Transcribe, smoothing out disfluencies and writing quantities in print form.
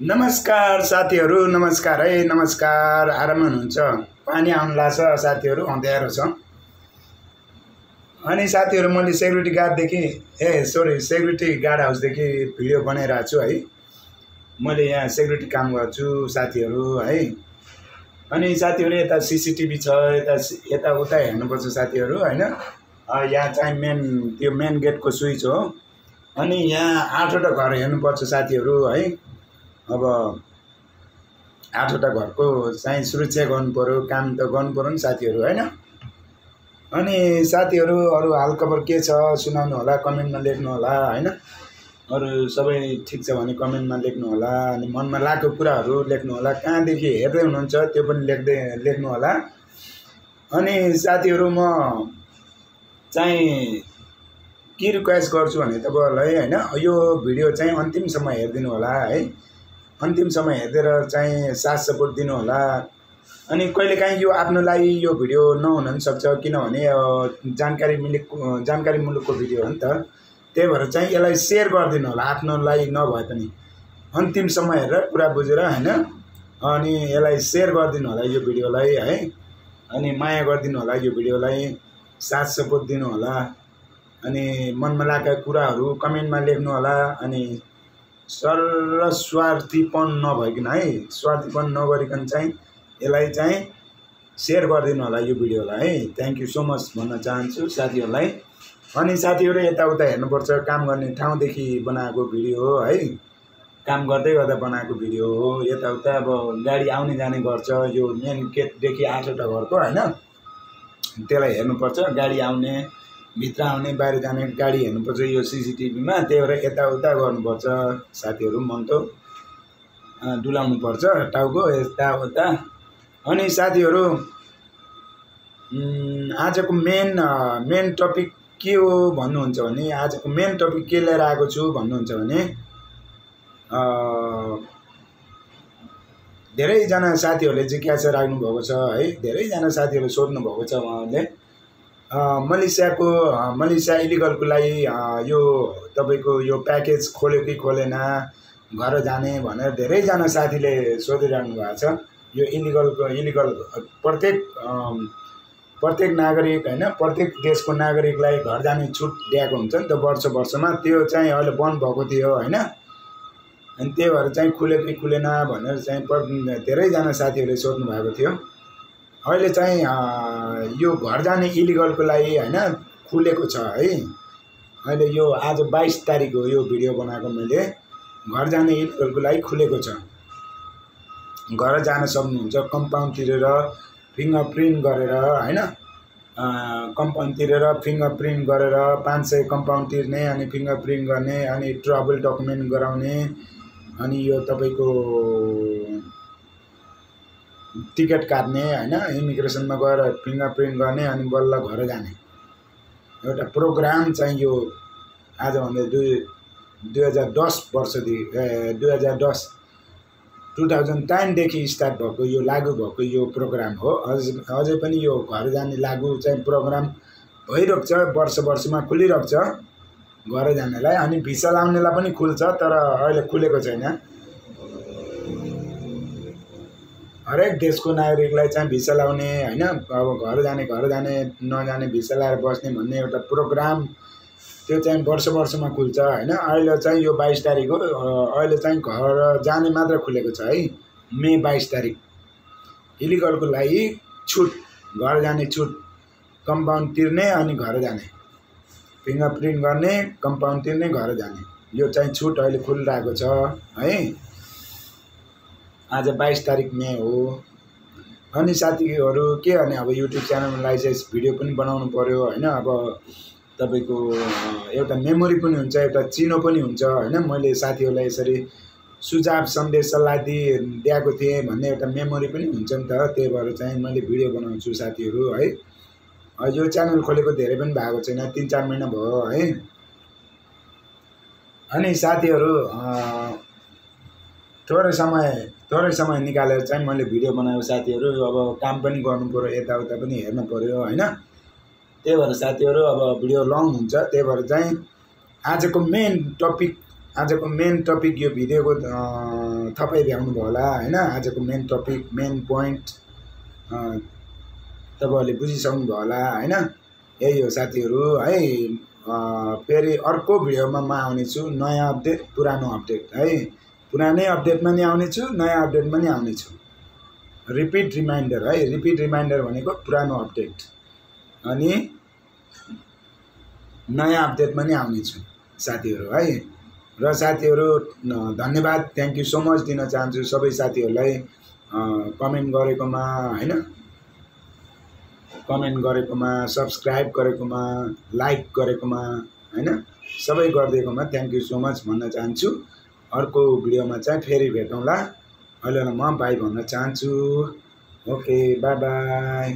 नमस्कार साथीहरू, नमस्कार है, नमस्कार। आराम हुनुहुन्छ? पानी आउन लाग्छ साथीहरू, अँध्यारो छ। अनि साथीहरू मैले सेक्युरिटी गार्ड हाउसदेखि भिडियो बनाइरहेको छु है। मैले यहाँ सेक्युरिटी काम गर्छु साथीहरू है। अनि साथीहरू यता सीसीटीभी छ, यता उता हेर्नुपर्छ साथीहरू हैन। यहाँ चाहिँ त्यो मेन गेटको स्विच हो। अनि यहाँ 8वटा घर हेर्नुपर्छ साथीहरू है। अब 8वटा घरको चाहिँ सुरक्षा गर्नु पर्यो, काम त गर्नु पर्यो नि साथीहरू हैन। अनि साथीहरू अरु हालखबर के छ सुनाउनु होला, कमेन्टमा लेख्नु होला हैन। अरु सबै ठीक छ भने कमेन्टमा लेख्नु होला। अनि मनमा लागेको कुराहरू लेख्नु होला। कहाँदेखि हेर्दै हुनुहुन्छ त्यो पनि लेख्नु होला। अनि साथीहरू म चाहिँ के रिक्वेस्ट गर्छु भने तपाईहरुलाई हैन, यो भिडियो चाहिँ अन्तिमसम्म हेर्दिनु होला है। अन्तिमसम्म हेरेर चाहिँ साथ सपोर्ट दिनु होला। अनि कहिलेकाहीँ यो आफ्नो लागि यो भिडियो नहुन पनि सक्छ, किनभने जानकारीमूलकको भिडियो हो नि त। त्यही भएर चाहिँ यसलाई शेयर गरिदिनु होला, आफ्नो लागि नभए पनि अन्तिमसम्म हेरेर कुरा बुझेर हैन। अनि यसलाई शेयर गरिदिनु होला यो भिडियोलाई है। अनि माया गरिदिनु होला यो भिडियोलाई, साथ सपोर्ट दिनु होला। अनि मनमा लागेका कुराहरू कमेन्टमा लेख्नु होला। अनि स्वार्थीपन नभइकन है, स्वार्थीपन नगरिकन चाहिँ यसलाई चाहिँ शेयर गरिदिनु होला यो भिडियोलाई है। थ्यांक यू सो मच भन्न चाहन्छु साथीहरूलाई। अनि साथीहरू यताउता हेर्नुपर्छ, काम गर्ने ठाउँदेखि बनाएको भिडियो हो है। काम गर्दै गर्दा बनाएको भिडियो हो। यताउता अब गाडी आउने जाने गर्छ, यो मेन गेटदेखि 8वटा घरको हैन, त्यसलाई हेर्नुपर्छ। गाडी आउने, भित्र आउने, बाहिर जाने गाडी हेर्नुपर्छ यो सीसीटीभीमा। त्यही भएर यताउता गर्नुपर्छ साथीहरू, मन त डुलाउनु पर्छ टाउको यताउता। अनि साथीहरू आजको मेन टपिक के हो भन्नुहुन्छ भने, आजको मेन टपिक के लिएर आएको छु भन्नुहुन्छ भने, धेरैजना साथीहरूले जिज्ञासा राख्नु भएको छ है। धेरैजना साथीहरूले सोध्नु भएको छ उहाँहरूले मलेसिया इलिगलको लागि यो तपाईको यो प्याकेज खोल्यो कि खोलेन, घर जाने भनेर धेरैजना साथीले सोधिरहनु भएको छ। यो इलिगल प्रत्येक नागरिक हैन, प्रत्येक देशको नागरिकलाई घर जाने छुट दिएको हुन्छ नि त वर्षमा। त्यो चाहिँ अहिले बन्द भएको थियो हैन। अनि त्यही भएर चाहिँ खुल्यो कि खुलेन भनेर चाहिँ धेरैजना साथीहरूले सोध्नु भएको थियो। अहिले चाहिँ यो घर जाने इलिगलको लागि हैन खुलेको छ है। अहिले यो आज 22 तारिक हो यो भिडियो बनाएको मैले। घर जाने इलिगलको लागि खुलेको छ। घर जान सक्नुहुन्छ कम्पाउन्ड तिरेर, फिङ्गरप्रिन्ट गरेर हैन। कम्पाउन्ड तिरेर फिङ्गरप्रिन्ट गरेर 500 कम्पाउन्ड तिर्ने, अनि फिङ्गरप्रिन्ट गर्ने, अनि ट्राभल डकुमेन्ट गराउने, अनि यो तपाईको टिकट काट्ने हैन, इमिग्रेसनमा गएर फिङ्गरप्रिन्ट गर्ने, अनि बल्ल घर जाने एउटा प्रोग्राम चाहिँ यो आजभन्दा 2010 वर्षदेखि 2010 देखि स्टार्ट भएको यो लागू भएको यो प्रोग्राम हो। अझै पनि यो घर जाने लागू चाहिँ प्रोग्राम भइरहेको छ, वर्षमा खुलिरहेको छ घर जानेलाई। अनि भिसा लाउनेलाई पनि खुल्छ, तर अहिले खुलेको छैन। हरेक देशको नागरिकलाई चाहिँ भिसा लाउने हैन, अब घर जाने नजाने भिसा लाएर बस्ने भन्ने एउटा प्रोग्राम त्यो चाहिँ वर्षमा खुल्छ हैन। अहिले चाहिँ यो 22 तारिक हो। अहिले चाहिँ घर जाने मात्र खुलेको छ है। मे 22 तारिक इलिगलको लागि छुट, घर जाने छुट, कम्पाउन्ड तिर्ने अनि घर जाने, फिङ्गरप्रिन्ट गर्ने, कम्पाउन्ड तिर्ने, घर जाने, यो चाहिँ छुट अहिले खुलिरहेको छ है। आज 22 तारिक मे हो। अनि साथीहरू के गर्ने, अब युट्युब च्यानलमा लाइसेन्स भिडियो पनि बनाउनु पर्यो हैन। अब तपाईको एउटा मेमोरी पनि हुन्छ, एउटा चिनो पनि हुन्छ हैन। मैले साथीहरूलाई यसरी सुझाव सन्देश सल्लाह दिएको थिएँ भन्ने एउटा मेमोरी पनि हुन्छ नि त। त्यही भएर चाहिँ मैले भिडियो बनाउँछु साथीहरू है। यो च्यानल खोलेको धेरै पनि भएको छैन, 3-4 महिना भयो है। अनि साथीहरू थोरै समय निकालेर चाहिँ मैले भिडियो बनाएको साथीहरू। अब काम पनि गर्नु पर्यो, यताउता पनि हेर्नु पर्यो हैन। त्यही भएर साथीहरू अब भिडियो लङ हुन्छ। त्यही भएर चाहिँ आजको मेन टपिक यो भिडियोको थपै भ्याउनु भयो होला हैन। आजको मेन टपिक मेन पोइन्ट तपाईहरुले बुझिसक्नु भयो होला हैन। यही हो साथीहरु है। फेरि अर्को भिडियोमा म आउने छु नयाँ अपडेट पुरानो अपडेट है। पुरानै अपडेटमा नि आउने छु नयाँ अपडेटमा नि आउने छु। रिपिट रिमाइन्डर है। रिपिट रिमाइन्डर भनेको पुरानो अपडेट अनि नयाँ अपडेटमा नि आउने छु साथीहरु है। र साथीहरु धन्यवाद थ्यांक यू सो मच दिन चाहन्छु सबै साथीहरुलाई कमेन्ट गरेकोमा हैन, कमेन्ट गरेकोमा, सब्स्क्राइब गरेकोमा, लाइक गरेकोमा हैन, सबै गरिदिएकोमा थ्यांक यू सो मच भन्न चाहन्छु। अर्को भिडियोमा चाहिँ फेरि भेटौँला। अहिले म बाइ भन्न चाहन्छु। Okay bye bye.